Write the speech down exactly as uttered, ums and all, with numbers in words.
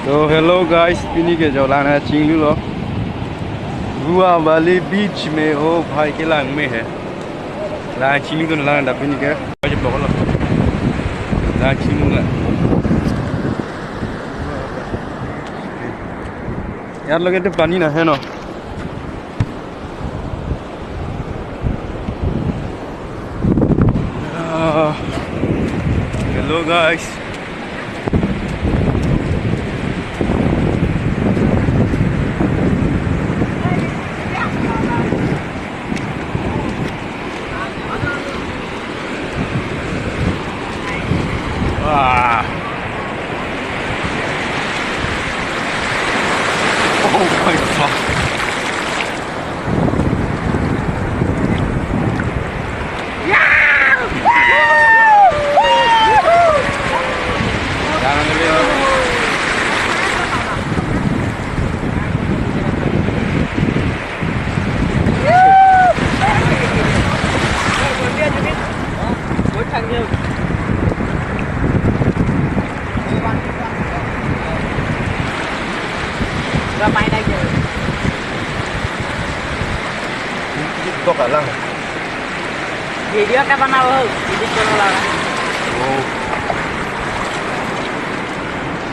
तो hello guys, pini ke jo lang nangchinglulo Guwabali beach mein, ओ भाई, kelang me hai. Lang chinglu, to lang dak pini ke. Lang chinglu la. Yaar, lage to pani na hai na. Ah, hello guys. Ah. Oh my God. Video ka banao ho, edit karo la. Oh.